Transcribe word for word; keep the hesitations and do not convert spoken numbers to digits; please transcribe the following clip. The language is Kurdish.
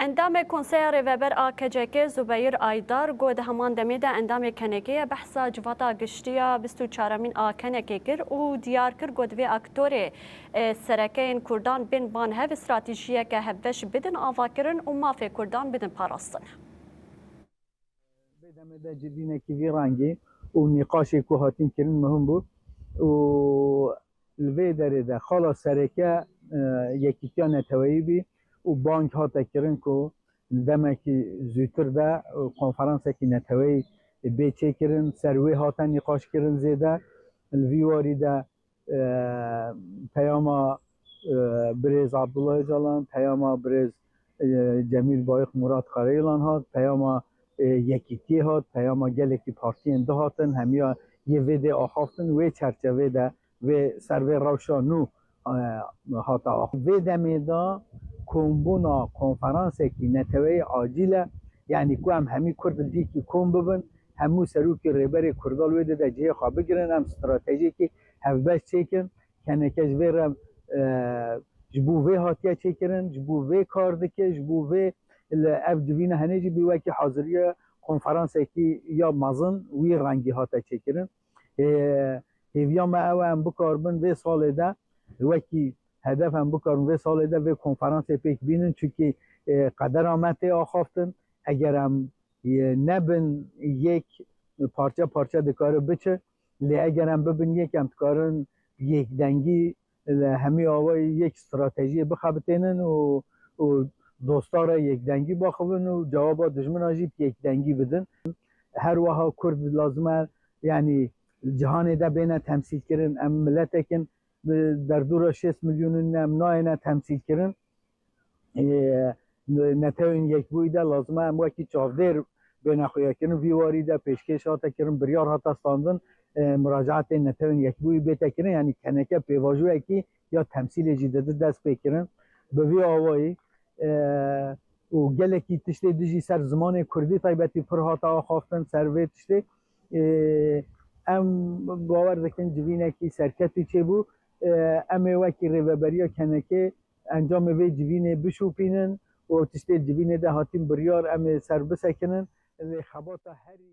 Endamê Konseya Rêveber a K C K Zubeyir Aydar got, di heman demê de endamê K N K'ê behsa civata giştî ya bîst û çaremîn a K N K'ê kir û diyar kir, got, vê aktorê, e, sereke yên Kurdan bên ban hev stratejiyeke hevbeş bidin avakirin û mafê Kurdan bidin parastin. Vê demê de civînekî vî rengî û nîqaşê ku hatin kirin muhim bû û li vê derê de xala sereke, e, yekîtiya neteweyî bî û bang hate kirin ku demekî zûtir de, e, konferansekî neteweyî bê çêkirin, ser wê hate nîqaş kirin zêde. Li vî warî de e, peyama, e, birêz Abdullah Ocalan, peyama birêz, e, Cemîl Bayik Murat Karayilan hat, peyama, e, Yekîtiyê hat, peyama gelekî partiyên di hatin, hemiya yê vê dê axaftin, wê çerçevê de vê ser vê rewşa nû, e, hate axaftin. Vê demê de kombûna konferansekî neteweyî acîl e, yanî ku em hemî Kurd li dîkî kom bibin, hemû serokê rêberê Kurda li wê dê de cihê xwe bigirin, em stratejiyekî hevbeş çêkin. K N K ji vê re, e, ji bo vê hatiye çêkirin, ji bo vê kar dike, ji bo vê li ev civîna henê jî bî wekî haziriya konferansekî ya mezin wî rengî hate çêkirin. Ê, hêviya me ew e, em bikaribin vê salê de wekî hedef em bikaribin vê salê de vê konferansê pêk bînin, çunkî, e, qedera me tê axaftin. Eger em, e, nebin yek, parçe parçe dikare biçe. Lê eger em bibin yek, em dikarin yekdengî li hemî awayî yek stratejiyê bixebitênin û, û dosta re yekdengî baxivin û cewaba dijmina jî bi yekdengî bidin. Her wiha Kurd lazim e, yanî cihanê de bêne temsîlkirin. Em miletek in, bi derdora şêst milyonin em nayêne temsîlkirin. Ê, Netewên Yekbûyî de lazim e em wekî çavdêr bêne xuyakirin. Vî warî de pêşkêş hate kirin, biryar hate standin, ê, muracaetê Netewên Yekbûyî bête kirin, yanî K N K pêvajoyekî ya temsîlê jî dide dest pê kirin. Bi vî awayî, ê, û gelekî tiştê dijî ser zimanê kurdî taybetî pir hate axaftin ser vê tiştê. Ê, em bawer dikin civînekî serketî çêbû. Ê, em ê wekî rêveberiya K N K encamê vê civînê bişopînin û ew tiştê civînê de hatîn biryar em ê ser bisekinin. Lê xebata herî